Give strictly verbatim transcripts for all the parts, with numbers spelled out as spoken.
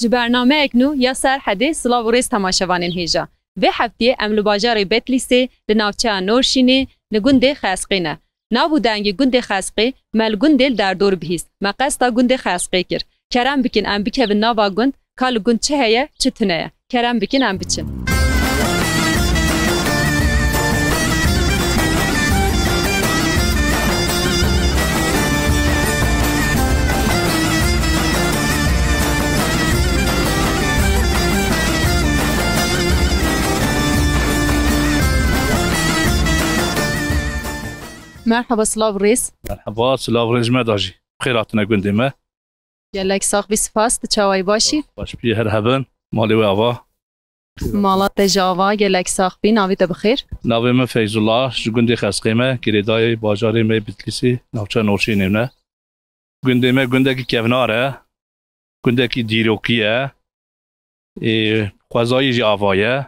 Ji bernameyek nû ya Serhedê silav û rêz temaşevanên hêja. Vê heftiyê em li bajarê Betlîsê, li navçeya Norşînê, li gundê Xesqê ne. Nav û dengê gundê Xesqê me li gundê li derdor bihîst. Me qesta gundê Xesqê kir. Kerem bikin em bikevin nava gund, ka li gund çi heye, çi tune ye. Kerem bikin em biçin. Merhaba, silav rêz. Merhaba, silav rêz me da jî. Xêr hatine gundê me. Gelek sax bî, spas, tu çawayî, baş î? Baş bî, her hebin. Malê we ava? Mala te jî ava, gelek sax bî, navê te bi xêr? Navê min Feyzullah, ji gundê Xesqê me, girêdayê bajarê me Bitlîsî, navçeya Norşînê ne. Gundê me gundekî kevnar e, gundekî dîrokî ye, ê, xwezayî jî ava ye.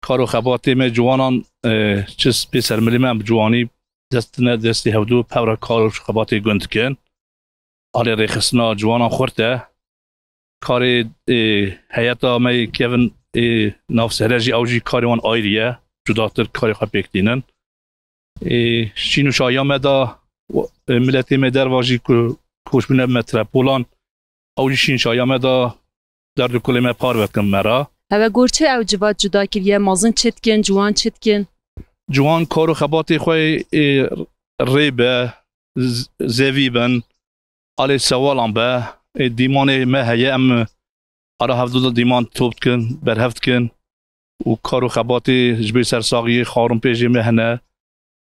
Kar û xebatê me ciwanan, e, çi pê sermilê me em bi ciwanî dest ne destê hevdû pevra kar û xebatê gund dikin. Alê rêxistina ciwanan xurt e. Karê, ê, heyeta me yê kevin, ê, nav sere jî ew jî karê wan ayrî ye. Cudatir karê xwe pêk tînin. Ê, şîn û şahiya me da, ê, miletê me derva jî ku koç bûne metropolan, ew jî şîn şahiya me da, derd û kulê me parve dikin me ra. Heve gor çi ew civat cuda kiriye, mezin çi dikin, ciwan çi dikin? Ciwan kar û xebatê xwe, ê, rê be, z-, zevî bin, alê sewalan be, ê, dîmanê me heye, em ara hevdû de dîman top dikin, berhev dikin û kar û xebatê ji bê sersaxiyê xarin pêjê me hene.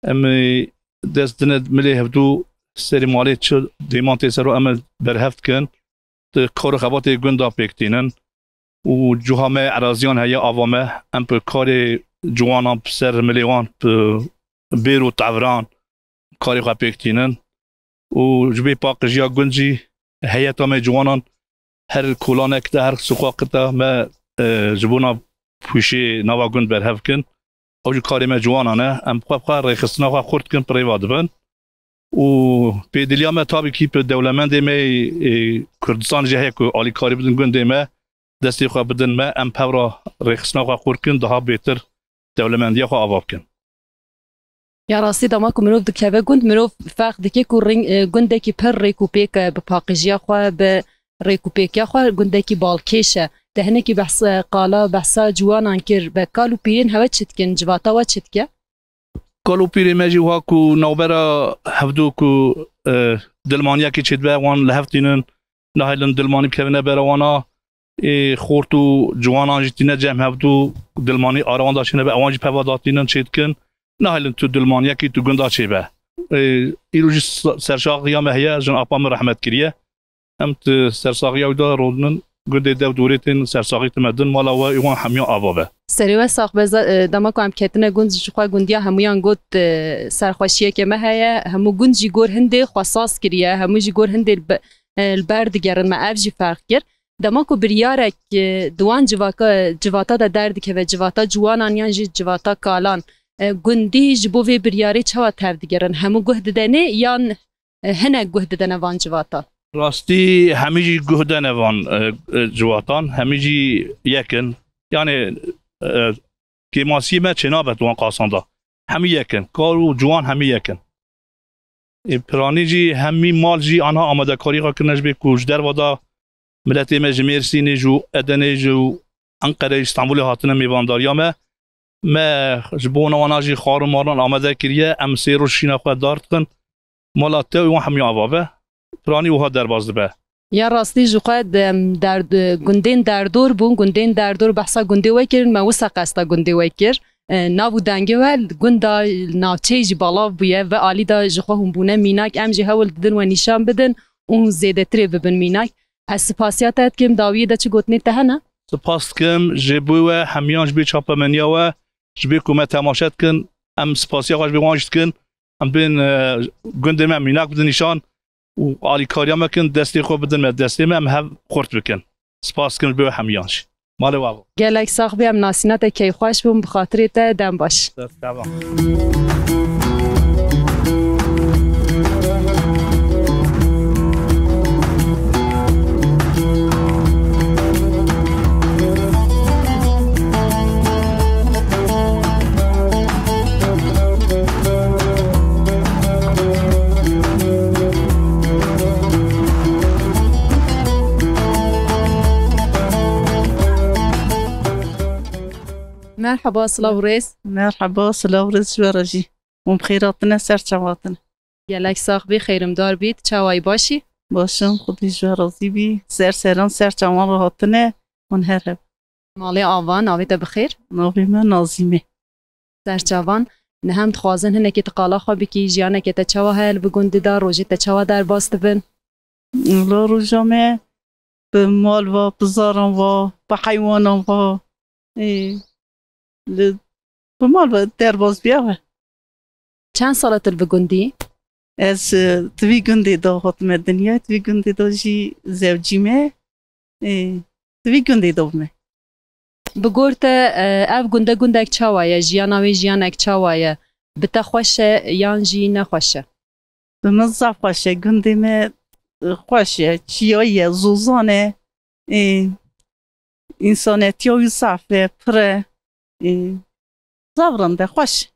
Em, ê, dest dine milê hevdû serê malê çi dîman tê ser û em ê berhev dikin. Di kar û xebatê gunda pêk tînin û cuha me eraziyan heye ava me, em bi karê ciwanan bi ser milê wan bi bêr û tevran karê xwe pêk tînin û ji bê paqijiya gund jî heyeta me ciwanan her kolanek de, her siqaqê de me, e, ji bona pûşê nava gund berhev kin. Ew jî karê me ciwanan e. Em xwe, xwe rêxistina xwe xurt dikin, bi rêva dibin. Û pêdiliya me tabî kî bi dewlemendê me, e, Kurdistan jî heye ku alîkarî bidin gundê me, destê xwe bidin me, em pevra rêxistina xwe xurt kin, daha bêtir dewlemendiya xwe ava bikin. Ya rastî dema ku mirov dikeve gund, mirov ferq dike ku reng, e, gundekî pir rêk û pêk e, bi paqijiya xwe, bi rêk û pêkiya xwe gundekî balkêş e. Te hinekî behs, e, qala, behsa ciwanan kir, be kal û pîrên hewe çi dikin, civata we çi dike? Kal û pîrê me jî wiha ku navbera hevdû ku, e, dilmaniyekê çêdibe, wan li hev tînin, nahêlin dilmanî bikevine bera wana, ê, xort û ciwanan jî tîne cem hevdû, dilmanî ara wan da çênebe, ewan jî peva datînin çêdikin, nahêlin tu dilmaniyekî tu gunda çêbe. Ê, îro jî sa-, sersaxiya me heye, jin apa min rehmet kiriye. Em tu sersaxiya wî de rodinin, gundê dev dorê tên sersaxî tu me din, mala we û wan hemiya ava be. Serê we sax be, za-, e, dema ku em ketine gund, ji xwe gundiya hemûyan got, e, serxweşiyeke me heye, hemû gund jî gor hindê xwe saz kiriye, hemû jî gor hindê li be-, e, li ber digerin me, ev jî ferq kir. Dema ku biryarek, e, di wan civaka-, civata de derdikeve, civata ciwanan yan jî civata kalan, e, gundî ji bo vê biryarê çawa tevdigerin? Hemû guh didenê yan, e, hinek guh didene van civata? Rastî hemî jî guh dene van, e, e, civatan, hemî jî yek in. Yanî, e, kêmasiyê me çênabe di wan qasan de. Hemî yek in. Kar û ciwan hemî yek in. Ê, piranî jî hemî mal jî anha amadekarî xwe kirine ji bê ku ji derva de miletê me ji Mêrsînê, ji Edenê, ji Enqereyê, ji Stenbolê hatine mêvandariya me. Me ji bona wana jî xwarin marin amade kiriye. Em sê roj şîna xwe dar dikin. Mala te û wan hemî ava be. Piranî wiha derbas dibe. Ya rastî ji xwe de, em, derd-, gundên derdor bûn, gundên derdor behsa gundê we kirin, me wisa qesta gundê we kir. E, nav û dengê we li gunda navçeyê jî balav bûye, ve alî de ji xwe hûn bûne mînak, em jî hewl didin we nîşan bidin û zêdetirê bibin mînak. Ez spasiya te dikim, dawiyê de çi gotinê te hene? Spas dikim ji bo we hemiyan, ji bê çapemeniya we, ji bê ku me temaşe dikin, em spasiya xwe ji bê wan jî dikin. Em bên, e, gundê me mînak bidin nîşan û alîkariya me kin, destê xwe bidin me, destê me em hev xurt bikin. Spas dikim ji bo we hemiyan jî. Malê we ava. Gelek sax bî, em nasîna te keyfxweş bûn, bi xatirê te dem baş. Dest keva. Merhaba, silav û rêz. Merhaba, silav rêz ji we re jî. Hûn bi xêr hatine, ser çav hatine. Gelek sax bî, xêrimdar bît. Çawa yî, baş î? Baş im, Xwedê ji we razî bî. Ser seran, ser çavan re hatine. Hûn her heb. Malê ava, navê te bi xêr? Navê me Nazîm e. Ser çavan, niha em dixwazin hinekî tu qala xwe bikî, jiyaneke te çawa heye li bi gundî de, rojê te çawa derbas dibin? Wela roja me bi mal ve, bi zaran ve, bi heywanan ve, ê, li, bi mal ve derbas bûye ve. Çend sal e tu li bi gundî? Ez, e, di vî gundê de hatime dinyayê, di vî gundê de jî zewcî me, ê, di vî gundê de bûme. Bi gor te, e, ev gunde gundek çawa ye? Jiyana wê jiyanek çawa ye? Bi te xweş e yan jî nexweş e? Bi min zaf xweş e. Gundê me, e, xweş e. Çiya ye, zozan e. Ê, însanetiya wî zaf e, pir e. Ê, zaf rind e, xweş.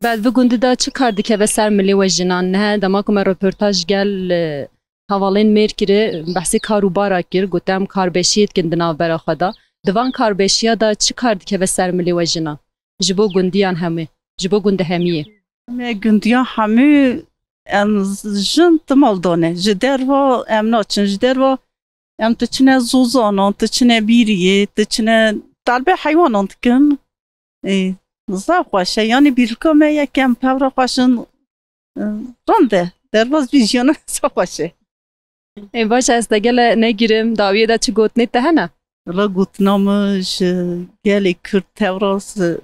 Bed, vî gundî de çi kar dikeve ser milê we jinan? Niha dema ku me röportaj gel, e, hevalên mêr kiri, behsê kar û bara kir, gote em karbeşiyê dikin di navbera xwe de. Di van karbeşiya de çi kar dikeve ser milê we jinan? Ji bo gundiyan hemû, ji bo gundehemiyê. Em ê gundiyan hemû em jin di mal de ne. Ji derva em naçin, ji derva em diçine zozanan, diçine bîriyê, diçine talbê heywanan dikin. Ê, zaf xweş e. Yanî bîrka me yek em pevra xweş in, e, rind e. Derbas vî jiyana zaf xweş e. Ê, baş e, ez te gele negirim, dawiyê de çi gotinê te hene? Wela gotina min ji gelê Kurd tevra si-,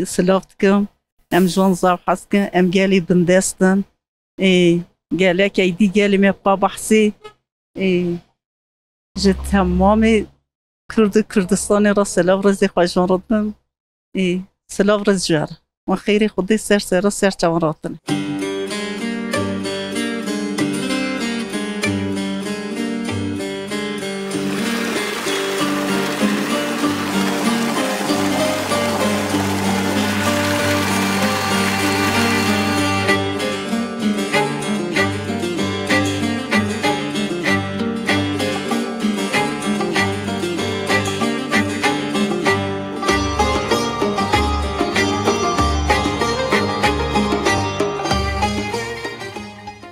silav dikim. Em ji wan zaf hez dikin. Em gelê bindest in. Ê, gelek ey dî gelê me pa behsê. Ê, ji temamê Kurd û Kurdistanê re silav rêzê xwe ji wan re dikim. Ê, silav rêz ji we re. Wan xêrê Xwedê ser sera ser çavan re hatine.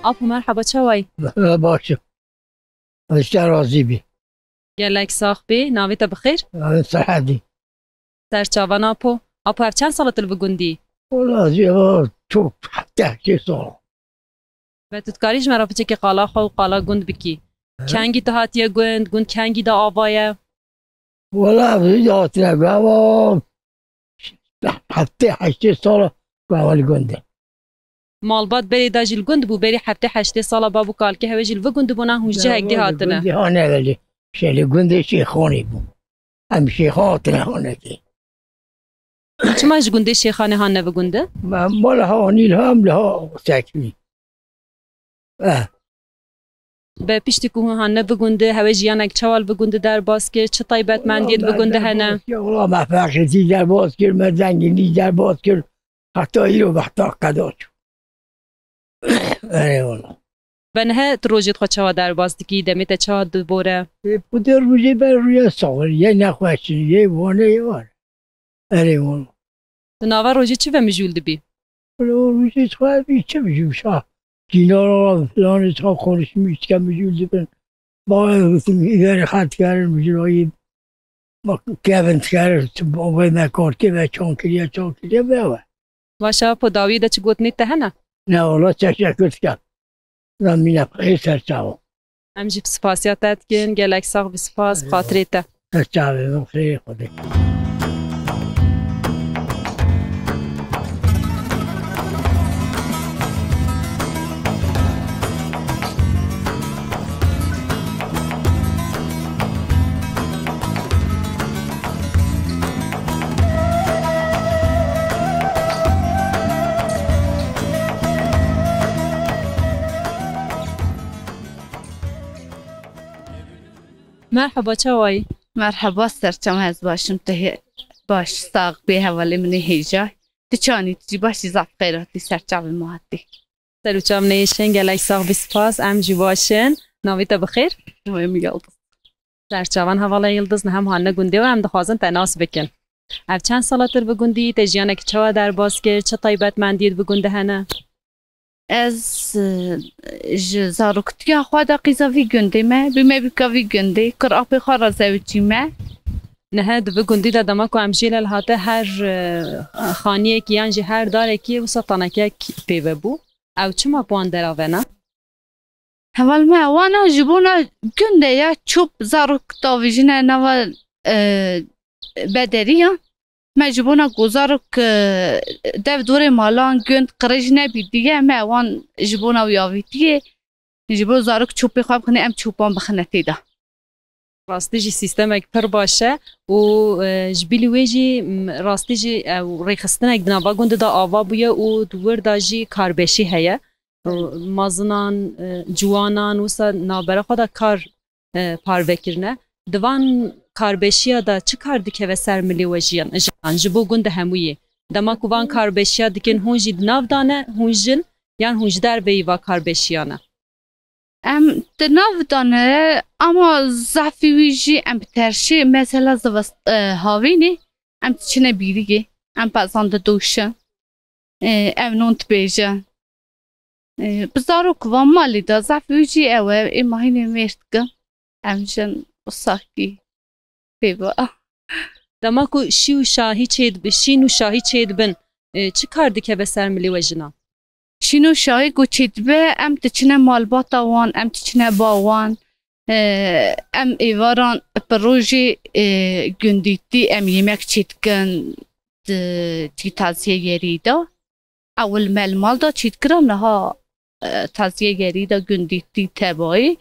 Apo, merheba, çawa yî? Merheba, baş im. Ez ji te razî bî. Gelek sax bî. Navê te bi xêr? Navê Serhedî. Ser çavan Apo. Apo, ev çend sal e tu li vî gundî yî? Wela ez ê va ço heftê heştê sal. Be tu dikarî ji me re piçekî qala xwe û qala gund bikî? He? Kengî tu hatiye gund, gund kengî de ava ye? Wela ez ê hatine gava heftê heştê sal e gava li gund e. Malbat berê de jî li gund bû, berî heftê heştê sala bab û kalkê hewe jî li vî gund bûna, hûn ji cihek dî hatine? Gundê hane belê. Şê li gundê Şêxanê bû. Em Şêxan hatine hanekê. Çima ji gundê Şêxanê hanine vî gundê? Me, me li hanî li ha, em li ha seknî. Eh. Be piştî ku hûn hanine vî gundê, hewe jiyanek çawa li vî gundê derbas kir, çi taybetmendiyê di vî gundê hene? Wela me feqîrî derbas kir, me zengînî derbas kir. Heta îro heta qeda çû. Erê wala. Be niha tu rojê xwe çawa derbas dikî, demê te çawa dibore? Ê, bu de rojê ber rûya saxir, yê nexweşin, yê wane, yê wane. Erê wala. Tu nava rojê çi ve mijûl dibî? Wala o rojê xwe bî çi mijûl şa. Kînara filanê çawa konuşmuş ke mijûl dibin. Ba, îverê xwe dikerin mijûl ayî. Bak, kevin dikir, tu bavê me kar kir, me çan kiriye, çan kiriye, be we. Baş e, Apo, dawiyê de çi gotinê te hene? Ne, wala teşekkür dikim. Lan mîna xêr ser çawa. Em jî spasiya te dikin, gelek sax bî, spas, bi xatirê te. Ser çavê min, xêrê Xwedê. Merheba, çawa yî? Merheba, ser çavan, ez baş im, tu hê-, baş, sax bî, hevalê min ê hêja. Tu çawa yî, tu jî baş î, zaf xêr hatî, ser çavê me hatî. Ser û çav neyêşin, gelek sax bî, spas, em jî baş in. Navê te bi xêr? Navê min Yildiz. Ser çavan hevala Yildiz, niha em hatine gundê we, em dixwazin te nas bikin. Ev çend sala tu li vî gundî yî, te jiyanekî çawa derbas kir, çi taybetmendiyê di vî gundî hene? Ez, e, ji zaroktiya xwe de qîza vî gundê me, bûme bîka vî gundê, kur apê xwe re zewicîme. Niha di vî gundî de dema ku em jê le hate her, e, xaniyekî yan jî her darekî wisa tanekek pê ve bû. Ew çima bi wan deravêne? Heval me, wana ji bona gundê ye, çûp zarok davêjine nava, e, bederiya. Me ji bona ku zarok, e, dev dorê malan gund qirêj nebîtiye, me wan ji bona wî avîtiye. Ji bo zarok çûpê xwe bixine, em çûpan bixine tê de. Rastî jî sîstemek pir baş e û, e, ji bilî wê jî, m, rastî jî ew rêxistinek di nava gundê de ava bûye û di wir de jî karbeşî heye. Û mezinan, e, ciwanan wisa navbera xwe de kar, e, parve kirine. Di van karbeşiya de çi kar dikeve ser milê we jiyan, jinan, ji bo gundê hemûyê? Dema ku van karbeşiya dikin, hûn jî di nav de ne, hûn jin, yan hûn ji derveyî va karbeşiya ne? Em di nav de ne, ama zafî wî jî em bi terşê, mesela zivist-, e, havînê, em diçine bîrîgê, em pezan didoşin, e, ev non dibêjin. E, bi zarok van malê de zafî wî jî ew e, ê mahînê mêr dikin, em jin wisa kî pê ba. Dema ku şî û şahî çêdibi-, şîn û şahî çêdibin, e, çi kar dikeve ser milê we jinan? Şîn û şahî ku çêdibe, em diçine malbata wan, em diçine ba wan. E, em êvaran bi rojê, e, gundîtî em yemek çêdikin di cî taziyê yerî de. Ewil me li mal de çêdikira, niha, e, taziyê yerî de gundîtî tebayî,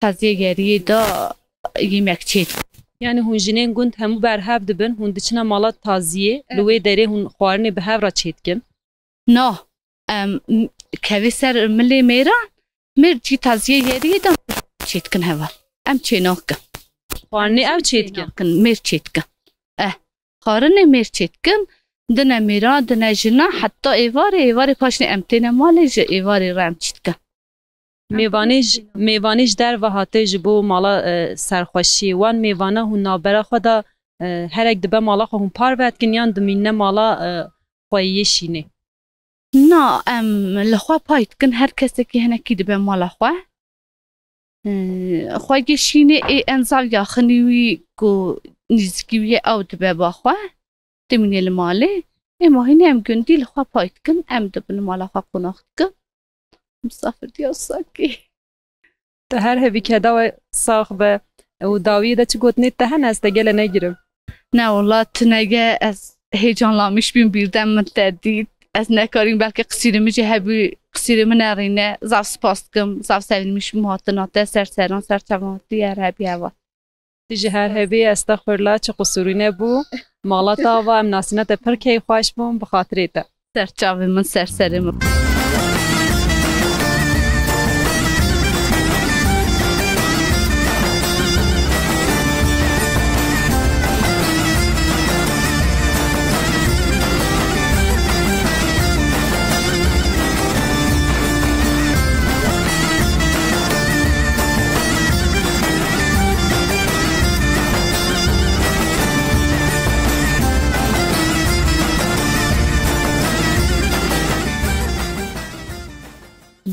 taziyê yeriyê de yemek çêdikin. Yani hûn jinên gund hemû berhev dibin, hûn diçine mala taziyê, li Evet. wê derê hûn xwarinê bi hev re çêdikin? Na, em, m-, kevê ser milê mêran, mêr cî taziyê yeriyê de çêdikin heval. Em çênakin. Xwarinê ew çêdikin? Çênakin, mêr çêdikin. Eh, xwarinê mêr çêdikin, dine mêran, dine jina, heta êvarê, êvarê paşnê em têne malê, ji êvarê re em çêdikin. Mêvanê ji, mêvanê ji derve hate ji bo mala, e, serxweşiyê. Wan mêvana hûn navbera xwe de, e, herek dibe mala xwe hûn parve dikin yan dimîne mala, e, xweyiyê şînê? Na, em li xwe pay dikin, her kesekî hinekî dibe mala xwe. E, xweyê şînê ê en zav yaxinî wî ku nîzikî wî ye ew dibe ba xwe. Dimîne li malê, ê mahînê em gundî li xwe pay dikin, em dibin mala xwe qonax dikin. Misafir diya sakî. Tu her hebî keda we sax be û dawiyê de çi gotinê te hene ez te gele negirim. Ne wala tu nege ez heyecanlanmış bîm birden min te dît. Ez nekarîm belkî qisîrê min jî hebû qisîrê min nerîne. Zaf spas dikim, zaf sevinmiş bûm hatina te ser seran ser çavan hatî her hebî heval. Tu jî her hebî, estexfirullah, çi qusûrî nebû. Mala te ava, em nasîna te pir keyfxweş bûn, bi xatirê te. Ser çavê min, ser serê min.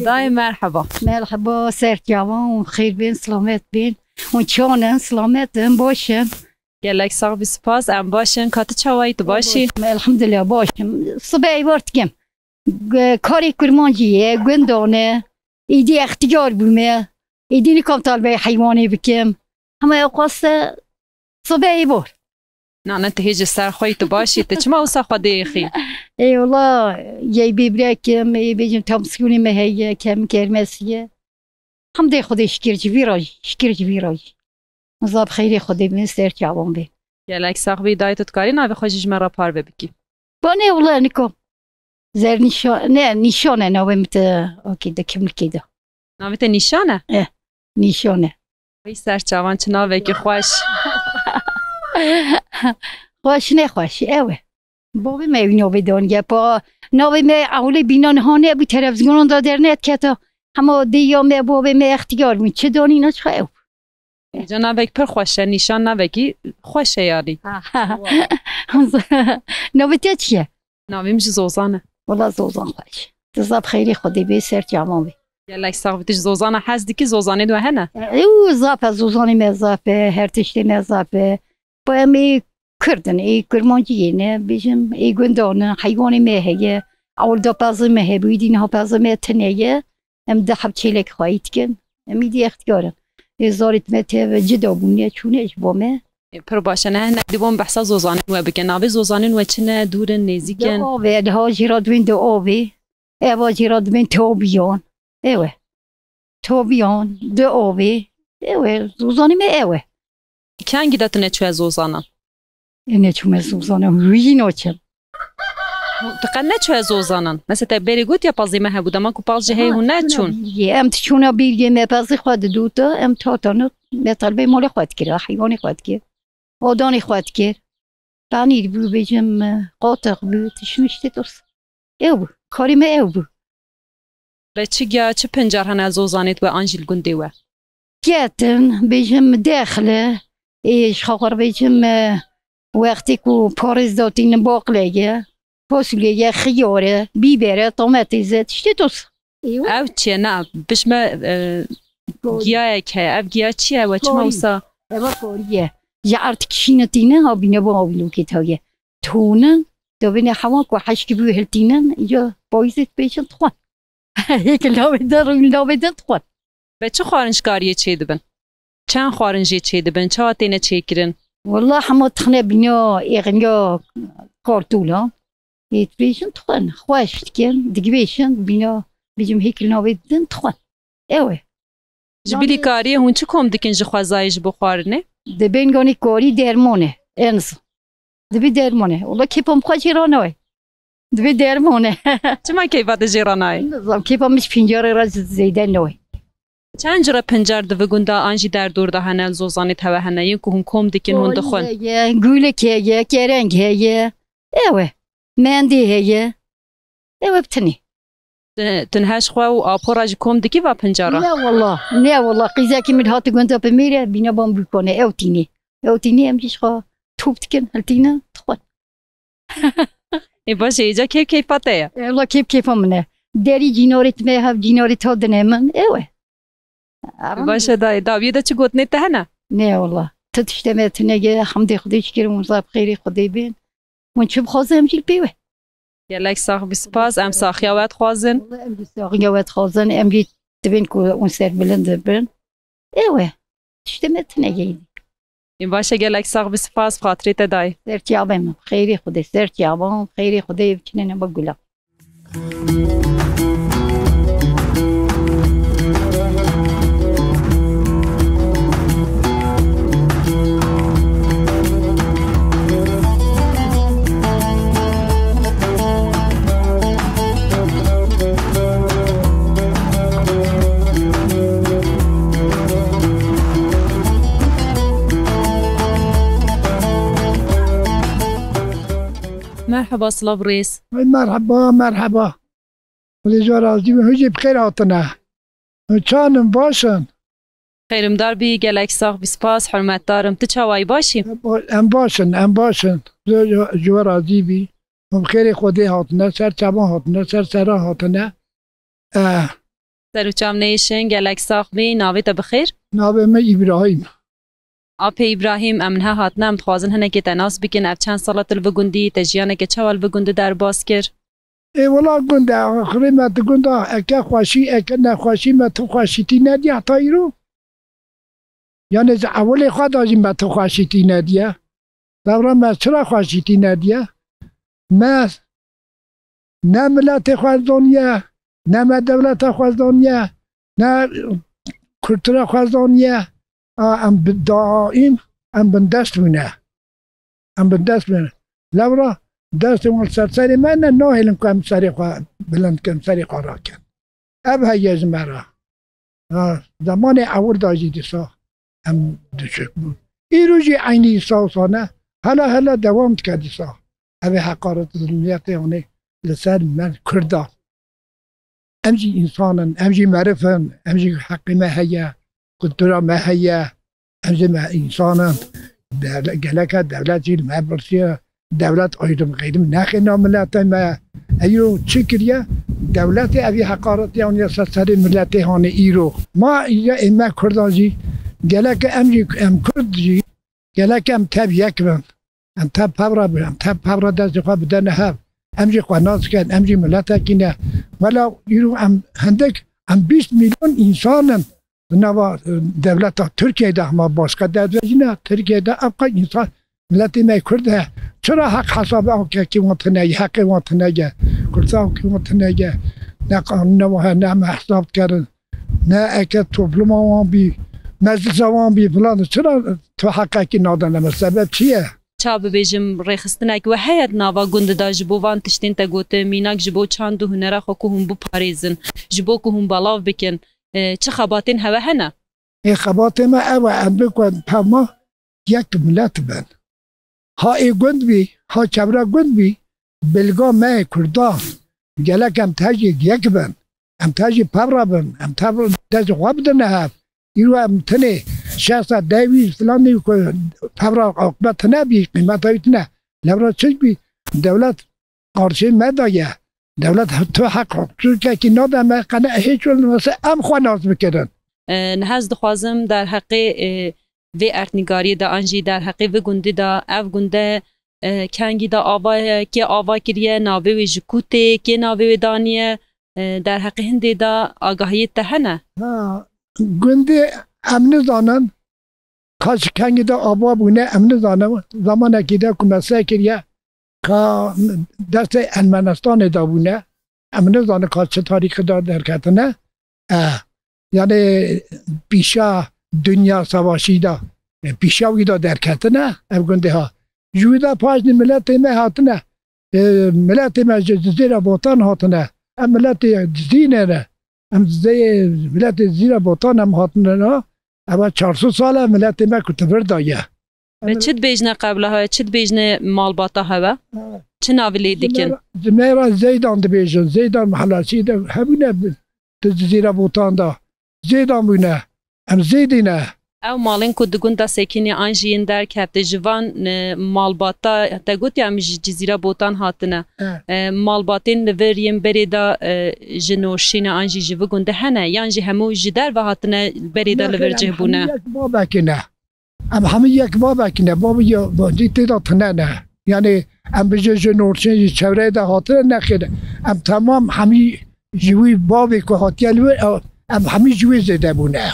Dayê merheba. Merheba, ser çavan û xêr bên, silamet bên. Hûn çawan in, silamet in, baş in? Gelek sax bî, spas, em baş in. Ka tu çawa yî, tu baş î? Baş im, elhamdulillah, baş im. Sibe êvar dikim. G-, karê kurmancî ye, gundan e. Êdî extiyar bûme. Êdî nikom talbeyê heywanê bikim. Hema ewqas e, sibe êvar. Na, ne, tu hê ji ser xwe yî, tu baş î, tu çima wisa xwe dêxî? Ê wala, yey bêbrekim, ê bêjim tamsiyonê me heye, kem kermesiye. Hemdê Xwedê şikir ji vî re jî, şikir ji vî re jî. Zaf xeyrê Xwedê bin, ser çavan bê. Gelek sax bî, dayê tu dikarî navê xwe jî ji me re parve bikî? Ba ne wala nikom. Zernîşa-, ne, Nîşan e navê min te, okê, de kimlikê de. Navê te Nîşan e? Eh, Nîşan e. Wî ser çavan çi navekî xweş. Xweş ne xweş, ew e. Bavê me wî navê daniye. Pa navê me ewlê bînan ha nebû, televîzyonan da dernediketa. Hema dêya me, bavê me extiyar bûn. Çi danîna çi ew? Ca navek pir xweş e, nîşan navekî xweş e yanî. Navê te çi ye? Navê min jî Zozan e. Wela Zozan xweş. Tu zaf xeyrê Xwedê bê, ser çavan bê. Gelek sax bî. Tu ji Zozana hez dikî, Zozanê we hene? Ew zaf e, Zozanê me zaf e, her tiştê me zaf e. Ba em ê Kurd in, ê Kurmanciyê ne, bêjim, ê gundan in, heywanê me heye, ewil da pezê me hebûyî, dî niha pezê me tune ye. Em di heb çêlek xweyî dikin. Em îdî extiyar in. Ê zarêt me tev cida bûne, çûne ji bo me. Ê, pir baş e. Ne, hinek dibon behsa Zozanên we bike. Navê Zozanên we çi ne? Dûr in, nêzîk in? Di avê, di ha jî re dibên di avê. Eva jî re dibên tobiyan. Ew e. Tobiyan, di avê. Ew e, Zozanê me ew e. Kengî de tu neçûye Zozanan? Ê, neçûme Zozanan, wî jî naçim. Tu qet neçûye Zozanan? Mesela te berê got ya pazê me hebû, dema ku paz jî heye hûn neçûn? Bîrgê, em diçûna bîrgê me pazê xwe didûta, em tatana me telbê malê xwe dikir, heywanê xwe dikir, odanê xwe dikir. Panîr bû, bêjim, qotex bû, tiştê dost. Ew bû, karê me ew bû. Be çi giya, çi pincar hene Zozanê we an jî li gundê we? Ketin, bêjim dexle, ê, ji xwe xwe bêjim, e, wextê ku parêz datînin baqlê ye, fasulye ye, xiyar e, bîber e, tomatêz e, tiştê toz. Ew çi ye? Na, bişme, e, giyayek heye. Ev giya çi ye? We çima wisa? Eva korî ye. Ji erd kişîne tîne, ha bîne bo avîlokê taye. Tûnin, dibine hewa ku heşkî bû hiltînin, îca payîzê dibêjin dixwin. Hêkil navê din, rûn navê din dixwin. Be çi xwarin ji kariyê çêdibin? Çend xwarin jê çêdibin? Çawa têne çêkirin? Wela hema tixne bîna êxiniya kartûla. Ê dibêjin dixwin. Xweş dikin, digivêşin, bîna bêjim hêkil navê din dixwin. Ew e. Ji bilî kariyê hûn çi kom dikin ji xwezayê ji bo xwarinê? Dibên ganî karî derman e, en zin. Dibî derman e. Wela kêfa min xwe jê re nayê. Dibî derman e. Çima kêfa te jê re nayê? Nizam, kêfa min ji pîncarê re zêde nayê. Çend cure pincar di vi gunda an jî derdor de hene, li Zozanê tewe hene, yên ku hûn kom dikin, hûn dixwin? Karî heye, gûlik heye, kereng heye. Ew e. Mendê heye. Ew e bi tinê. Tu, tu niha ji xwe û apora jî kom dikî va pincara? Ne wela, ne wela. Qîzekî min hate gunda bimîre, bîna ban bikone. Ew tînê. Ew tînê em jî ji xwe top dikin, hiltînin, dixwin. Ê baş e, îca kêf kêfa te ye? E, wela kêf kêfa min e. Derî cînarê me hev cînarê ta dine min. Ew e. Baş e dayê, dawiyê de çi gotinê te hene? Ne wela. Ti tiştê me tune ye, hemdê Xwedê şikir, hûn zaf xêrê Xwedê bin. Hûn çi bixwazin em jî li pê we. Gelek sax bî, spas, em saxiya we dixwazin. Wela em jî saxiya we dixwazin, em jî divên ku hûn serbilind bin. Ew e. Tiştê me tune ye. Ê baş e, gelek sax bî, spas, bi xatirê te dayê. Ser çavê min, xêrê Xwedê, ser çavan, xêrê Xwedê biçine neba gulan. Merheba, silav rêz. Ay, merheba, merheba. Xwedê ji we razî bin. Hûn jî bi xêr hatine. Hûn çawan in, baş in? Xêrimdar bî, gelek sax bî, spas, hurmetdar im. Tu çawa yî, baş î? Em ba-, em baş in, em baş in. Xwedê ji, ji we razî bî. Hûn bi xêrê Xwedê hatine, ser çavan hatine, ser seran hatine. Eh. Ser û çav neyşin, gelek sax bî. Navê te bi xêr? Navê min Îbrahîm. Apê Îbrahîm, em niha hatine, em dixwazin hinekê te nas bikin. Ev çend sala tu li vi gundî, te jiyaneke çawa li vi gundî derbas kir? Ê wela gund e, axirê me di gunda, eke xweşî, eke nexweşî, me tu xweşîtî nediye heta îro. Yanê ji ewilê xwe de jî me tu xweşîtî nediye. Lewra me çira xweşîtî nediye? Me ne miletê xwe zaniye, ne me dewleta xwe zaniye, ne kultura xwe zaniye. A, em bi daîm, em bindest bûne. Em bindest bûne. Lewra destê wan ser serê me ne, nahêlin ku em serê xwe bilind kin, serê xwe rakin. Ev heye ji me re. Ha, zemanê ewil de jî dîsa em diçik bûn. Îro jî eynî dîsa wisa ne, hela hela dewam dike dîsa. Ev ê heqaret, zilmiyetê anê li ser me Kurdan. Em jî însan in, em jî meriv in, em jî heqê me heye, kultura me heye. Em jî me însan in. Dewle-, geleke dewlet jî li me birsiye. Dewlet ayrım gayrım nexê nav milletê me. Eyro çi kiriye? Dewletê evî heqaretiyan ya ser serê milletê hanê îro. Ma ya ê me Kurdan jî, geleke em jî, em Kurd jî, geleke em tev yek bin. Em tev pevra bin, em tev pevra destê xwe bidene hev. Em jî xwe nas dikin, em jî miletekî ne. Wela îro em hindik, em bîst milyon însan in. Di nava, e, dewleta Tirkiyeyê de hema başka dewlet jî ne. Tirkiyeyê de ev qey însan, miletê me Kurd e. Çira heq hesabê ew kekê wan tune ye, heqê wan tune ye, kursakê wan tune ye. Ne qanûna wan hene, em hesab dikerin. Ne eke topluma wan bî, meclisa wan bî filan. Çira tu heqekî nadane me? Sebeb çi ye? Ça bibêjim, rêxistinek we heye di nava gund de ji bo van tiştên te gotin, mînak ji bo çand û hunera xwe ku hûn biparêzin, ji bo ku hûn belav bikin, e, çi xebatên hewe hene? Ê xebatê me ew e, em bikin hema yek milet bin. Ha ê gund bî, ha çevre gund bî, bilga me yê Kurdan, gelek em tejî yek bin, em tejî pevra bin, em tev destê xwe bidine hev. Îro em tenê şeş sed, deh wî filan nî ku pevra aqibet tune bî, qîmeta wî tune. Lewra çi bî? Dewlet qarşê me daye. Dewlet tu heq huqûqekî nade me, qene hêç wil nivese em xwe nas bikirin. E, niha ez dixwazim derheqê, e, vê erdnîgariyê de an jî derheqê vê gundî de, ev gunde, e, kengî de ava ye, kê ava kiriye, navê wê ji ku tê, kê navê wê daniye, e, derheqê hindê de agahiyê te hene? Ha, gundê em nizanin. Ka ji kengî de ava bûne, em nizanin. Zamanekî de ku me seh kiriye, ka destê Ermenistanê de bûne, em nizanin ka çi tarîxê de derketine. E, yanî pîşa Dinya Savaşî de, e, pîşa wî de derketine ev gundê ha. Ji wî de paşnî miletê me hatine. E, miletê me ji Cizîra Botan hatine. Em miletê Cizîrê ne. Em zê-, miletê Cizîra Botan em hatine na. Eva çar sed sal e miletê me ku tivir daye. Me çi dibêjne qebla hewe, çi dibêjne malbata hewe? Ha. Çi navê lê dikin? Ji me re, ji me re Zeydan dibêjin. Zeydan Mehelasî de hebûne bi-, di Cizîra Botan de. Zêdan bûne. Em zêdî ne. Ew malên ku di gund de sekinî an jî yên derkefte ji van, e, malbata, te gotiye em ji Cizîra Botan hatine. E. E, malbatên li vir yên berê de, e, ji Norşîne an jî ji vi gunde hene, yan jî hemû ji derve hatine berê de li vir cih bûne? Hemû yek babekî ne. Em hemû yek babekî ne. Babî ya, babî tê de tune ne. Yanî em bijî ji Norşîn, ji çevreyê de hatine, nexêr. Em temam hemî ji wî bavê ku hatiye li wir, ew, em hemî ji wê zêde bûne.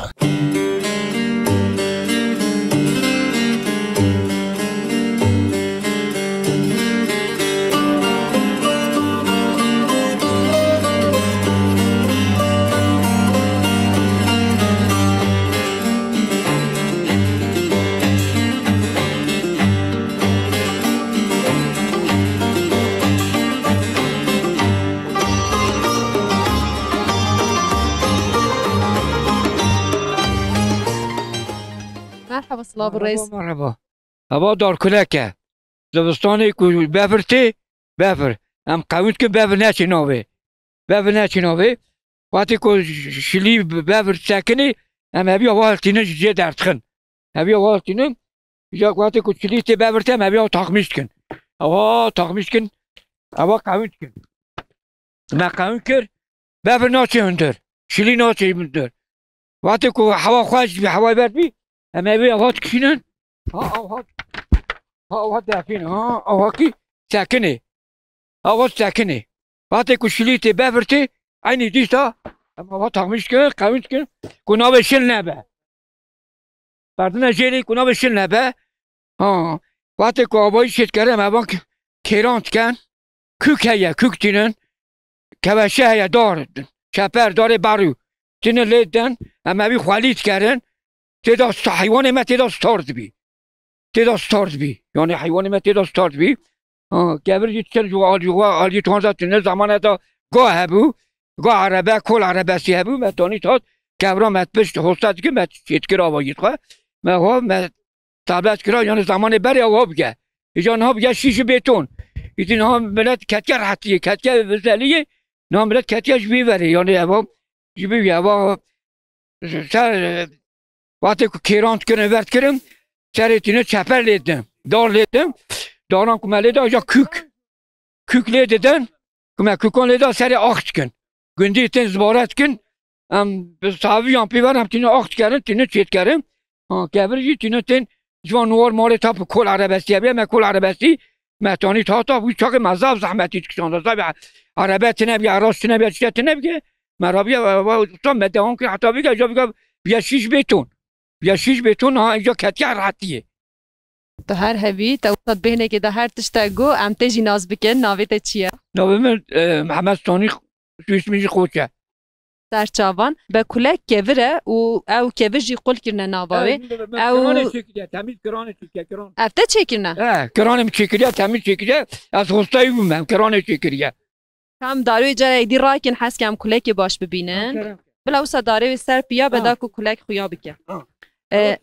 Merhaba, silav û rêz. Merhaba, merhaba. Eva darkulek e. Zivistanê ku befir tê, befir. Em qewin dikin befir neçê navê. Befir neçê navê. Wextê ku şilî befir sekinê, em hevî ava hiltînin ji cê derdixin. Hevî ava hiltînin. Îca wextê ku şilî tê befir tê, em hevî ava taxmîş dikin. Ava taxmîş dikin. Ava qewin dikin. Me qewin kir. Befir naçê hundir. Şilî naçê hundir. Wextê ku hewa xweş dibî, hewayê ber dibî, em ê wê ava dikişînin. Ha, ew hat, ha, ew hat derxîn, ha, ew hakî sekinê. Ew hat sekinê. Wextê ku şilî tê, befir tê, eynî dîsa em ava taxmîş dikin, qewin dikin, ku navê şil nebe. Berdine jêrê ku navê şil nebe. Ha, wextê ku avayî şêt kere, em evan k-, kêran diken. Kûk heye, kûk tînin. Keveşe heye, dar, çeper, darê berû. Tînin lê den, em evî xwelî dikerin. Tê de sta-, heywanê me tê de star dibî. Tê de star dibî. Yanî heywanê me tê de star dibî. Ha, kevir jî diçin ji alî, alî tuwan de tînin. Zamane de ga hebû. Ga erebe, kol erebesî hebû. Me tanî tat. Kevra me pişt hosta dikir, me çêtkir avayî xwe. Me xwe, me Tablet kira, yanî zamanê berê ew ha bige. Îca niha bige şîş û bêton. Îdî niha milet ketiye rehetiyê, ketiye vizeliyê. Niha milet ketiye ji vî verê. Yanî eva ji vî eva ser, Wextê ku kêran dikirin, ver dikirin, serê tîne çeper lê didin. Dar lê didin. Daran ku me lê da ja kûk. Kûk lê didin. Ku me kûkan lê da serê ax dikin. Gundî tên zibare dikin. Em bi saviyan pê ver em tîne ax dikerin, tîne çêdikerin. Ha, kevir jî tîne tên ji van nûwar malê ta bi kol erebestî hebiye, me kol erebestî me tanî ta ta wî çaxê me zaf zehmetî dikişanda. Zaf erebe tine biye, eras tine biye, tişte tine biye. Me rabiye, e, e, usta me dewan kir heta bige, ja bige, biye şîş bêton. Biye şîş bêton, ha, îca ketiye rehetiyê. Tu her hebî, te wisa bêhnekê de her tiştek got, em tê jî nas bikin, navê te çi ye? Navê min, e, Mihemed Sanî, soyismî jî Xoç e. Serçavan, be kulek kevir e û ew kevir jî qul kirine nava wê. Ew, min, min Ew kiranê çêkiriye, temîz kiranê çêkiriye, kiran. Ev te çêkirine? He, kiranê min çêkiriye, temîz çêkiriye. Ez hostayî bûm, em kiranê çêkiriye. Tam darê wê carek dî rakin, hes ke em kulekê baş bibînin. Ha, kerem. Bila wisa darê wê ser piya be Ha. da ku kulek xuya bike. Ha. E,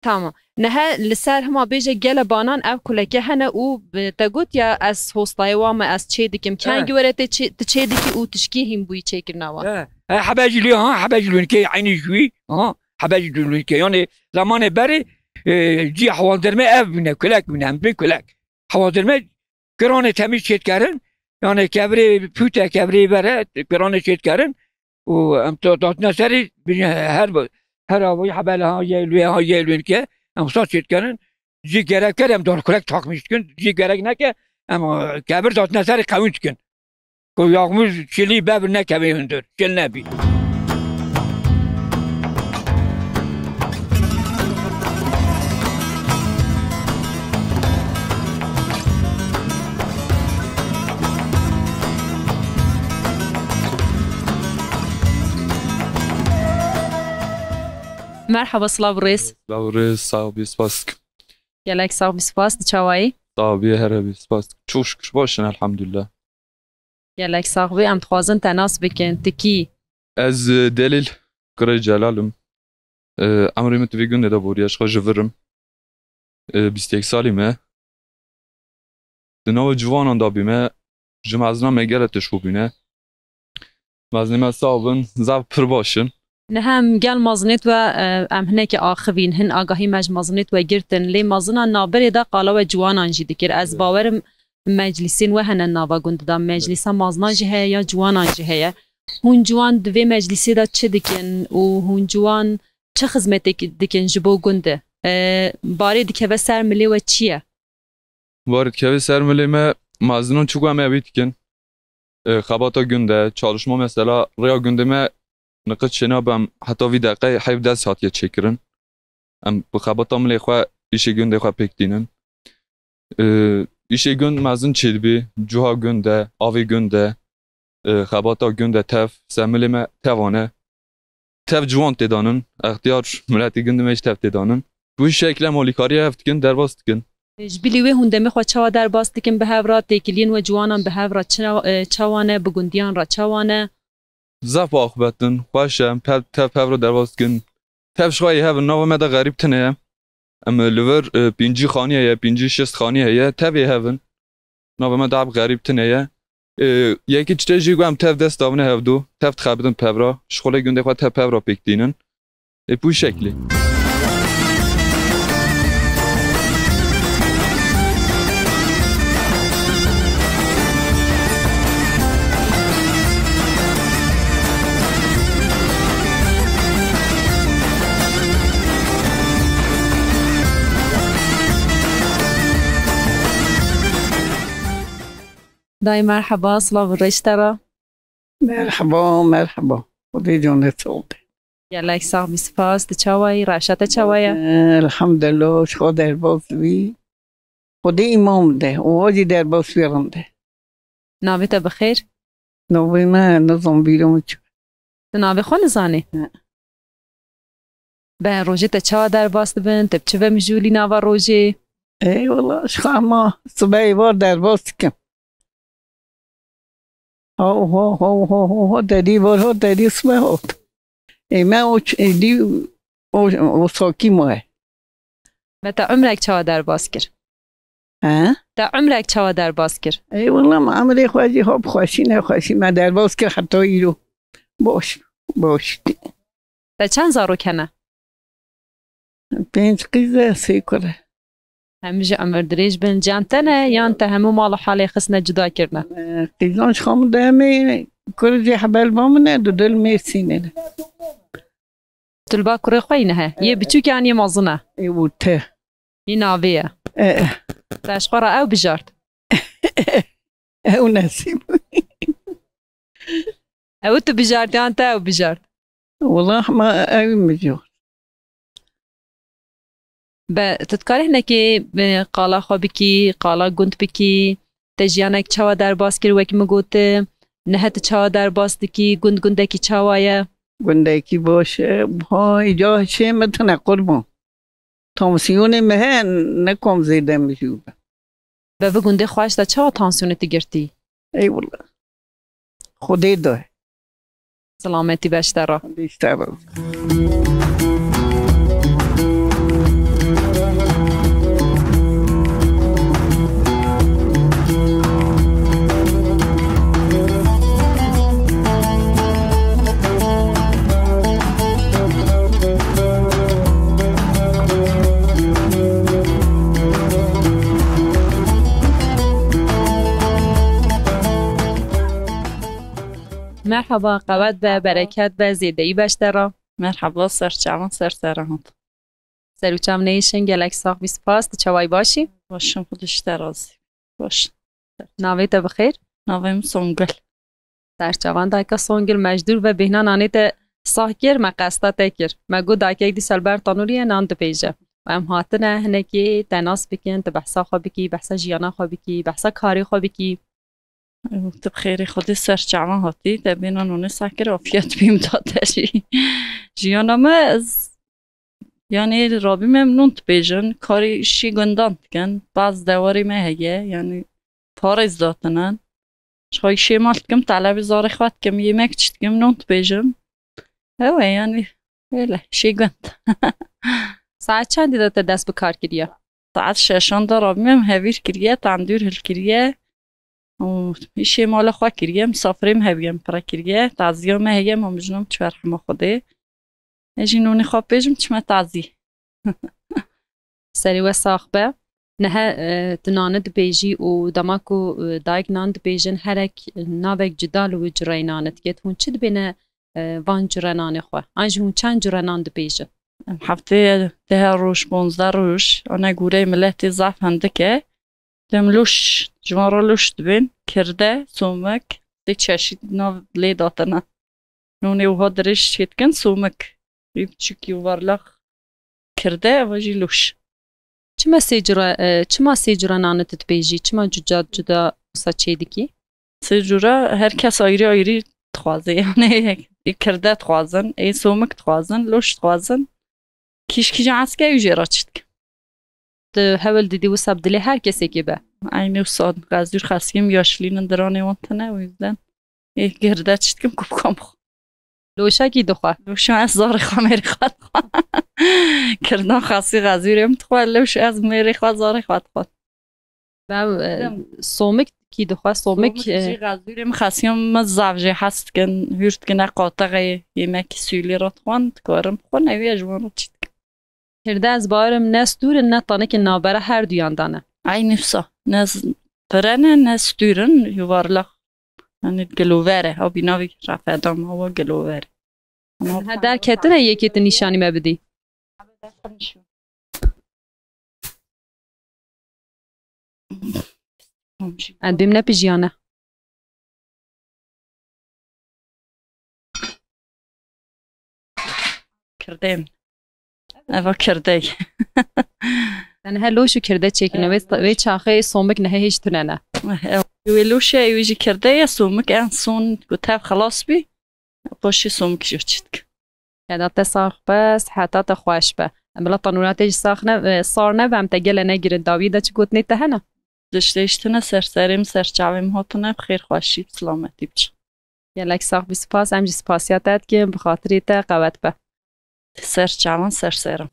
Tamam. Nehe li ser hima bêje gele banan ev kuleke hene û bi-, te got ya ez hostayê wa me ez çê dikim. Kengî Eh. were tê çê, tu çê dikî û tişkî hîn bûyî çêkirina wa? Eh, eh, hebe jî lê ha, hebe jî lûnkê eynî jûyî, ha, hebe jî lûnkê. Yani zamanê berê, e, cî hewaldirme ev bîne, kulek bîne, em bê kulek. Hewaldirme kiranê temîz çêdikerin, yani kevirê pûte, kevirê bere, kiranê çêdikerin û em to-, datine serî, bîne her, her avayî hebele ha yê lûyê, ha yê lûyên ke em wisa çêdikerin. Cî gerek ker em dar kulek takmîş dikin, cî gerek neke em, e, kevir datine serî qewîn dikin. Ku yağmur çilî bevr nekeve hundir, çil nebî. Merhaba, silav û rêz. Silav û rêz, sax bî, spas dikim. Gelek sax bî, spas, tu çawa yî? Sax bî, here bî, spas dikim. Çok şükür, baş in, elhamdülillah. Gelek sax bî, em dixwazin te nas bikin, tu kî? Ez, e, Delîl, kurê Celal im. E, emrê min di vê gundê de boriye, ji xwe ji vir im. E, bîst û yek salî me. Di nava ciwanan de bîme, ji mezina me gele tişt bûbîne. Mezinê me sax bin, zaf pir baş in. Niha em gel mezinêt we, e, em hinekî axivîn, hin agahî me ji mezinêt we girtin. Lê mezina navberê de qala we ciwanan jî dikir. Ez Evet. bawerim meclîsên we hene nava gund de. Meclîsa mazinan jî heye ya ciwanan jî heye. Hûn ciwan di vê meclîsê de çi dikin û hûn ciwan çi xizmetê dikin ji bo gund? E, barê dikeve ser milê we çi ye? Barê dikeve ser milê me, mezinan çi ku em ê wî dikin. E, xebata gund e, çalışma mesela rêya gundê me niqit çênabe, em heta vî deqe heyv dest hatiye çêkirin. Em bi xebata milê xwe îşê gundê xwe pêk tînin. E, îşê gund mezin çêdibî, cuha gund e, avê gund e, e, xebata gund e, tev, ser milê me tevan e. Tev ciwan tê danin, extiyar miletê gundê me jî tev tê danin. Bi wî şekle em alîkariyê hev dikin, derbas dikin. Ji bilî wê hûn demê xwe çawa derbas dikin bi hev re, têkiliyên we ciwanan bi hev re çira, e, çawa ne, bi gundiyan re çawa ne? Zaf axbet in, xweş e, em tev, tev hev re derbas dikin. Tev ji xwe yê hev in, nava me de xerîb tune ye. Em li vir, e, pêncî xanî heye, pêncî şêst xanî heye, tevê hev in. Nava me de heb xerîb tune ye. E, yekî tiştê jî ku em tev dest davine hevdu, tev dixebitin pevra, ji xulê gundê xwe tev pevra pêk tînin. Ê pû şeklî. Dayê merheba, silav û rêş te re. Merheba, merheba. Xwedê canê sağ be. Gelek sax bî, spas. Tu çawa yî? Reşa te çawa ye? Elhamdulillah, ji xwe derbas bî. Xwedê îmam de, û jî derbas bî rinde. Navê te bi xêr? Navê me nizam bîra min çi. Tu navê xwe nizanî? Ne. Be rojê te çawa derbas dibin? Te bi çi ve mijûlî nava rojê? Ey wala, ji xwe hema sibehê var derbas dikim. Ha, ha, ha, ha, ha, ha, derî var, ha, derî sibeh hat. Ê me o ç-, ê dî o, o sakî maye. Me te umrek çawa derbas kir? He? Te umrek çawa derbas kir? Ey wala me emrê xwe jî ha bi xweşî nexweşî me derbas kir heta îro. Baş, baş. Te çend zarok hene? Pênc qîz e, sê kur e. Hemî jî emir dirêj bin. Ciyan te ne, yan te hemû mal û halê xistine cuda kirine? E, qîzan ji xwe min de hemê kur jî hebel ba min e, du dil Mêrsînê ne. Tu li ba kurê xwe yî ne he? Yê biçûk yan yê mezin e? Ê û te. Yî navê ye. E, e. Te ji xwe re ew bijart? Ew nesîb. Ew tu bijartiyan te ew bijart? Wela hema ew mijû. Be, tu dikarî hinekê, e, qala xwe bikî, qala gund bikî, te jiyanek çawa derbas kir, wekî min got, e, nihe tu çawa derbas dikî, gund gundekî çawa ye? Gundekî baş e, ha, îca şê min tune qurban. Tansiyonê min heye, ne kom zêde mijûl be. Be bi gundê xweş de çawa tansiyonê tu girtî? Ey wele. Xwedê de. Selametî be ji te re. Xwedê ji te re. Merhaba, qewet be, bereket be, zêdeyî be ji te re. Merhaba, ser çavan, ser seran hat. Ser û çav neyşin, gelek sax bî, spas, tu çawayî başî? Başim, Xwedê ji te razî. Baş. Navê te bi xêr? Navê min Songul. Serçavan dayika Songul, me ji dûr ve bêhna nanê te sah kir, me qesta te kir. Me got dayikek dîsa li ber tanûrê ye, nan dipêje. Û em hatine hinekî te nas bikin, tu behsa xwe bikî, behsa jiyana xwe bikî, behsa karê xwe bikî. Tu bi xêrê Xwedê ser çavan hatî, te bêhna nanê sah kir, afiyet bî min da te jî. Jiyana me ez Yanî rabî me non dibêjin, karî şî gundan dikin, baz dewarê me heye, yanî parêz datinin. Ji xwe şê mal dikim, telebî zarê xwe dikim, yemek çi dikim, non dibêjim. Ew e, yanî, öyle, şê gund. Saet çendî de te dest bi kar kiriye? Saet şeşan de rabî me hevîr kiriye, tendûr hilkiriye. Û îşê mala xwe kiriye, misafirê min hebiye min pire kiriye, taziya me heye, ma min ji no çi ber hema Xwedê. Ez jî nûnê xwe pêjim çime tazî. Serê we sax be. Nihe, e, tu nane dibêjî û dema ku, e, dayik nan dibêjin, herek navek cuda li wî cureyê nane diket. Hûn çi dibêne, e, van cure nanê xwe? An jî hûn çend cure nan dibêjin? Em heftê deh roj, ponzdeh roj, ana gûreyê miletê zaf hindik e. Dem loş, ji wan re loş dibên, kirde, somik, sê çeşît nav lê datine. Nûnê wiha dirêj çêdikin, somik. Wî biçûkî û varlax kirde, eva jî loş. Çima sê cura, e, çima sê cura nane tu dibêjî? Çima cuda cuda wisa çêdikî? Sê cura her kes ayrî ayrî dixwaze. Yanî ê kirde dixwazin, ê somik dixwazin, loş dixwazin. Kîj kîja eske ew jê re çi dikin? Tu hewl didî wisa bi dilê her kesekê be? Eynî wisa, xezûr xesiyê min yaşlînin diranê wan tune, o yüzden ê girde çi dikim ku bikam xwe. Loşa kî dixwe? Loşa ez zarê xwe mêrê xwe dixwe. Kirdan xesî xezûrê min dixwe, loş ez mêrê xwe zarê xwe dixwe. Be, e, Dem. Somik kî dixwe? Somik, Somik e, jî xezûrê min xesiyan min zaf jê hez dikin, hûr dikin, e, qatexê yemekî sûlî re dixwin, dikarin bixwin, ew ya ji wan re çi dikin. Kirde ez bawerim ne stûr in ne tanikên navbera herduyan de ne. Eynî wisa. Ne z-, pire ne, ne stûr in, yuvarlak. Yanî gilover e. Ew bîna wî refeda me, ew gilover e. Ama He, derketine yekê tu nîşanî me bidî. Em bêm ne pijiyane. Kirdê min. Eva kirdey. Te nihe loş û kirde çêkirine. Wê, wê çaxê somik nihe hêj tune ne. Ev, wê loş e, wê jî kirde ye, somik en son ku tev xilas bî, paşê somik jî çitk. Keda te sax be, siheta te xweş be. Em bila tanûra te jî sax ne, e, sar nebe, em te gele negirin. Dawiyê de çi gotinê te hene? Tiştê ji tune ser serê min, ser çavê min hatine, bi xêr xweşî, bi silametî biçin. Gelek sax bî, spas. Em jî spasiya te dikin, bi xatirê te qewet be. Ser çavan, ser seran.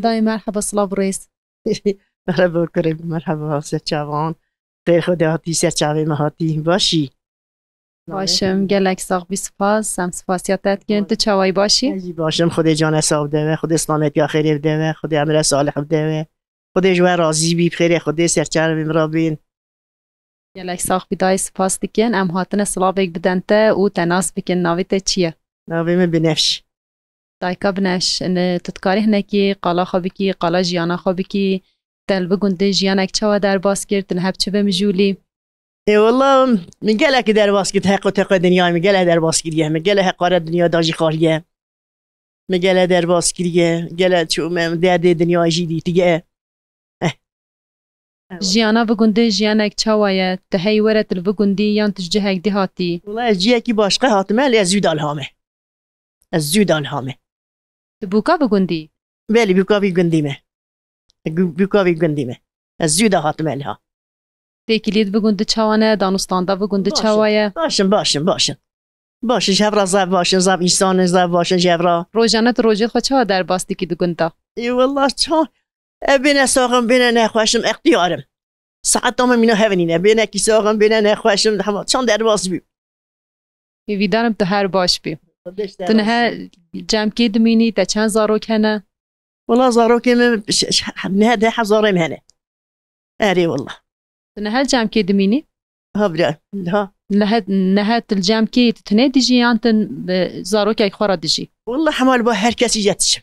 Dayê merheba, silav û rêz. Merheba kurê, merheba serçavan. Xêr Xwedê hatî, serçavê me hatî. Başî? Baş im, gelek sax bî, spas. Em spasiya te dikin. Tu çawa yî, baş î? Ez jî baş im, Xwedê cane sax bide we, Xwedê silametiya xêrê bide we, Xwedê emre salih bide we. Xwedê ji we razî bî, bi xêrê Xwedê serçavê min re bên. Gelek sax bî dayê, spas dikin. Em hatine silavek bidin te û te nas bikin. Navê te çi ye? Navê min Binefş. Dayka Binefş, ne, tu dikarî hinekî qala xwe bikî, qala jiyana xwe bikî, te li vî gundê jiyanek çawa derbas kir, tu niha bi çi ve mijûl î? Ê wela, min gelekî derbas kir, heqo teqo dinyayê min gelek derbas kiriye, min gelek heqaret dinya da jî xaliye. Min gelek derbas kiriye, gelek çûme, derdê dinyayê jî dîtiye. Eh. Jiyana vî gundê jiyanek çawa ye? Tu heyî were tu li vî gundî yan tu ji cihek dî hatî? Wela ez cihekî başqe hatime, lê ez zû dalhame. Ez zû dalhame. Tu bûka vî gundî? Belê, bûka vî gundî me. Gu-, bûka vî gundî me. Ez zû de hatime liha. Têkilî di vî gundî çawa ne? Danûstanda vî gundî çawa ye? Baş in, baş in, baş in. Baş in, ji hev re zaf baş in, zaf însan in, zaf baş in ji hev re. Rojane tu rojê xwe çawa derbas dikî di gunda? Ê wela ça-, ev bêne sax im, bêne nexweş im, extiyar im. Saeta min mîna hev nîne, bênekî sax im, bêne nexweş im, hema çand derbas bî. Hêvîdar im tu her baş bî. Xwedê ji te Tu niha razî. Cem kê dimînî, te çend zarok hene? Wela zarokê min ş-, ş-, niha deh zarê min hene. Erê wela. Tu niha cem kê dimînî? Ha bira, ha. Niha, niha tu li cem kê yî, tu tinê dijî yan tu, e, zarokek xwe re dijî? Wela hema li ba her kesî jî dijim.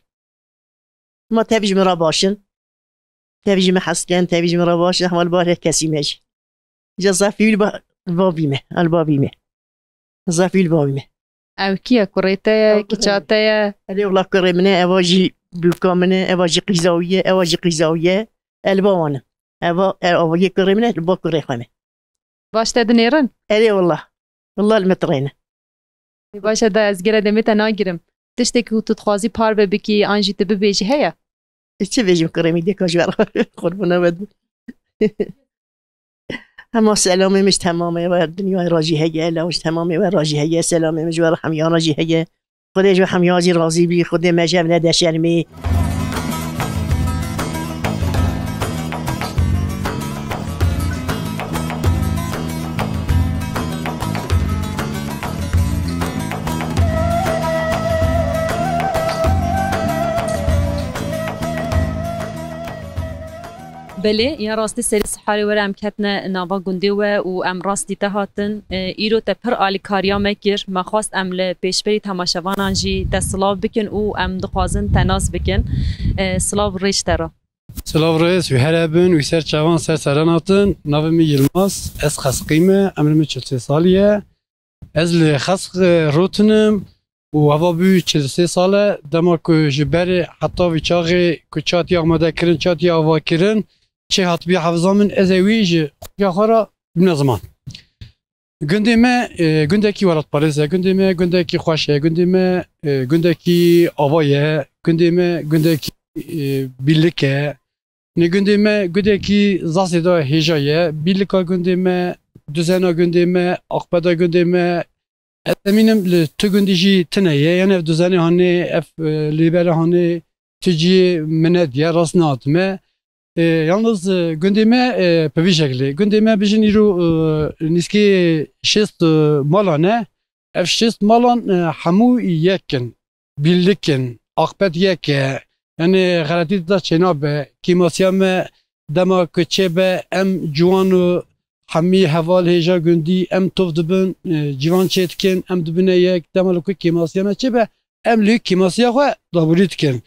Ma tevî ji min re baş in. Tevî ji min hez dikin, tevî ji min re baş in, hema li ba her kesî me jî. Ji zafî li ba-, li bavî me, li bavî me. Zafî li bavî me. Ew kî ye? Kurê te ye, Ew kurê kiça min. Te ye? Erê wela kurê min e, eva jî bûka min e, eva jî qîza wî ye, eva jî qîza wî ye. Ez li ba wan im. Eva, e, eva yê kurê min e, li ba kurê xwe me. Baş te dinêrin? Erê wela. Wela li min tirêne. Baş e da ez gere demê te nagirim. Tiştekî ku tu dixwazî parve bikî an jî tu bibêjî heye? Ez çi bêjim kurê min, dêka ji we re qurbûna we dibim. Hema selamê min ji temamê we dinyayê re jî heye, law ji temamê we re jî heye, selamê min ji we re hemiyan re jî heye. Xwedê ji we hemiyan jî razî bî, Xwedê me ji hev nede şermî. Belê, ya rastî serê siharê were em ketine nava gundê we û em rastî te hatin. E, îro te pir alîkariya me kir. Me xwest em li pêşberî temaşevanan jî te silav bikin û em dixwazin te nas bikin. E, silav rêj te re. Silav rêz, wî here bin, wî ser çavan ser seran hatin. Navê min Yilmaz, ez Xesqî me, emrê min çil sê salî ye. Ez li Xesq, e, rotinim û heva bû çil sê sal e. Dema ku ji berê heta vî çaxê ku çatiye amadekirin, çatiye avakirin, çê hatibî hefiza min, ez ê wî ji qucika xwe re bibîne ziman. Gundê me, e, gundekî welatparêz e, gundê me gundekî xweş e, gundê me, e, gundekî ava ye, gundê me gundekî, e, bîlik e. Nê gundê me gundekî zazê de hêja ye. Bîlika gundê me, duzena gundê me, aqbeda gundê me. Ez emînim li tu gundî jî tune ye. Yanî ev duzenê hanê, ev, e, lêberê hanê tu cihê min nediye, rast nehatime. E, yalnız, e, gundê me, e, bi vî şeklê. Gundê me bijin îro, e, nîskê şêst, e, malan e. Ev şêst malan, e, hemû yek in. Bîrlik in, aqbet yek e. Yanî xeletî tê de çênabe. Kêmasiya me dema ku çêbe, em ciwan û hemî heval hêja gundî em tov dibin, e, ciwan çêdikin, em dibine yek. Dema li ku kêmasiya me çêbe, em li kêmasiya xwe daborî dikin.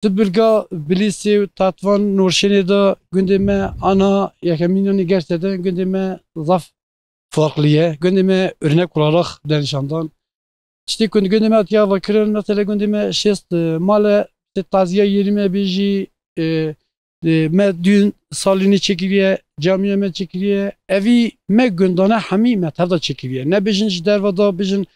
Tu bilga Bilîsê û Tatvan Norşênê de gundê me ana yekemîn, yanî gerçekten gundê me zaf farklı ye. Gundê me örnek olarak de nîşandan. Tiştê ku gundê me hatiye avakirin, mesela gundê me şêst, e, mal e, işte taziya yerî me bêjî, e, e, me dûn salînî çêkiriye, camiya me çêkiriye. Evî me gundane hemî me tevda çêkiriye. Ne bijin ji derve da bijin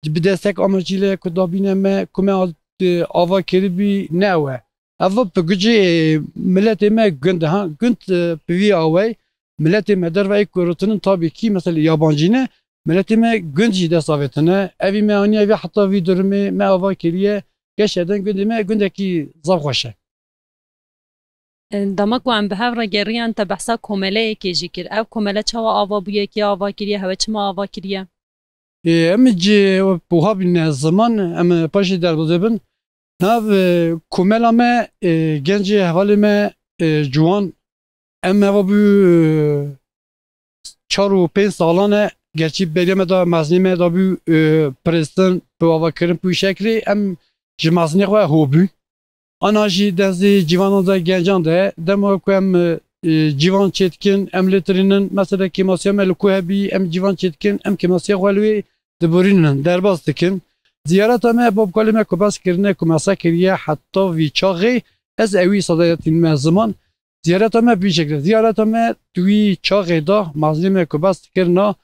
bi destek amacîle ku dabîne me, ku me, e, ava kiribî, ne ew e. Ev bi gucê, e, miletê me gund e, ha. Gund, e, bi vî awey miletê me derve ê ku rotinin tabî kî, mesela yabancî ne, miletê me gund jî dest avêtine. Evî me aniye vê heta vî durumê me ava kiriye. Geşeden gundê me gundekî zaf xweş e. E, dema ku em bi hev re geriyan, te behsa komeleyekê jî kir. Ev komele çawa ava bûye, kê ava kiriye, hewe çima ava kiriye? Ê, em jî wiha bîne ziman, em paşê derbazê bin. Nav, e, komela me, e, gencê hevalê me, e, ciwan, em eva bû, e, çar û pênc salan e, gerçî beriya me da mezinê me da bû, e, piristin, bi avakirin, bi şeklê em ji mezinê xwe ho bûn. Ana jî dezê civanan de, gencan de, dema ku em, e, civan çêdikin, em lê tirînin, mesela kêmasiya me li ku hebî, em civan çêdikin, em kêmasiya xwe li wê diborînin, derbas dikin. Ziyareta me, babkalê me ku behs kirine, ku mesa kiriye, heta vî çaxê, ez ewî sadayetîn me ziman. Ziyareta me bi vî şekilde. Ziyareta me di wî çaxê de, mezinê me ku behs kirina,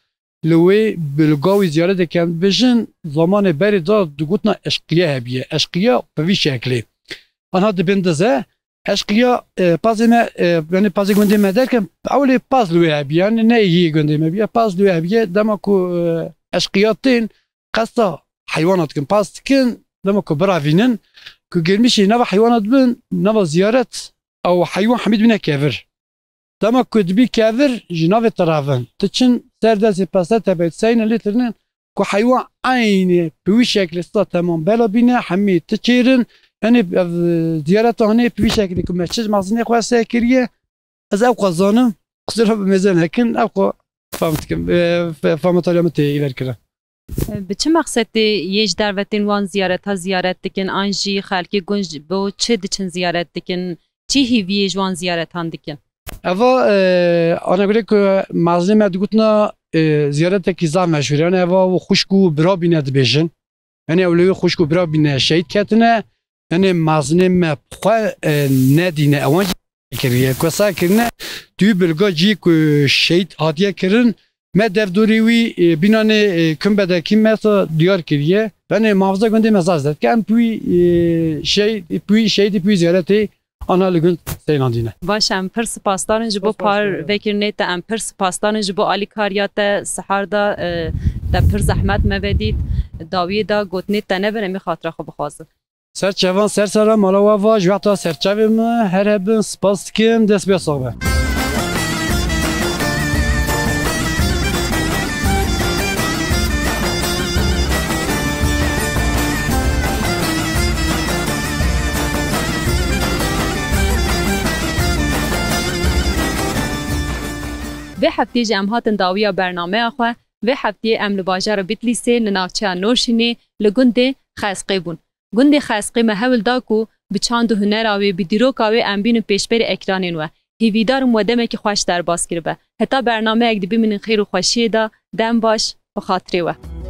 li wê bilga wî ziyaretê ken bijin, zamanê berê de digotina eşqiye hebiye. Eşqiya bi vî şeklê. Anha dibin dize, eşqiya, e, pazê me, e, yani pazê gundê me derken, ewlê paz li wê hebiye, yani ne yê gundê me biye, paz li wê hebiye, dema ku, e, eşqiya tên, qesta heywana dikin, paz dikin, dema ku biravînin, ku girmişî nava heywana dibin, nava ziyaret, ew heywan hemî dibine kevir. Dema ku dibî kevir, ji navê te ravin. Tu çin ser destê peste te beyt seyne lê tirinin, ku heywan eynî bi wî şeklê sta temam bela bîne, hemî tu çêrin. Yanî ev ziyareta hanê bi wî şeklê ku me çi ji mezinê xwe se kiriye, ez ew xwe zanim, qisura bi mêze nekin, ew xwe fam dikim, e, fe-, fama taliya min tê îler kirin. Bi çi mexsetê yê ji derve tên wan ziyareta ziyaret dikin, an jî xelkê gund ji bo çi diçin ziyaret dikin, çi hîviyê ji wan ziyaretan dikin? Eva, e, ana gure ku mezinê me digotina, e, ziyaretekî zaf meşhûr e. Yani eva û xwişk û bira bîne dibêjin. Yani ew li wê xwişk û bira bîne şehîd ketine. Yani mezinê me xwe, e, nedîne. Ewan jî kiriye. Ku sa kirine, tu bilga cî ku şehîd hatiye kirin, me dev dorê wî, e, bînanê, e, kumbedekî me sa diyar kiriye. Yani muhafaza gundê me zaf zed. Ke em pûyî, e, şehîd, pûyî şehîdî pûyî ziyaretê ana li gund seynandîne. Baş, em pir spasdarin ji bo par vekirinê te, em pir spasdarin ji bo alîkariya te, sihar da, e, te pir zehmet me vedît, dawiyê da gotinê te nebin, em ê xatira xwe bixwazin. Ser çevan, ser sera mala we va, ji wexta serçavê min her hebin, spas dikim, dest pê sax be. Vê heftê jî em hatin dawiya bernameya xwe. Vê heftiyê em li bajara Bitlîsê, li navçeya Norşînê, li gundê Xesqê bûn. Gundê Xesqê me hewl da ku bi çand û hunera wê, bi dîroka wê em bînin pêşberî ekranên we. Hêvîdar im we demekî xweş derbas kiribe. Heta bernameyek dî bimînin xêr û xweşiyê de, dem baş, bi xatirê we.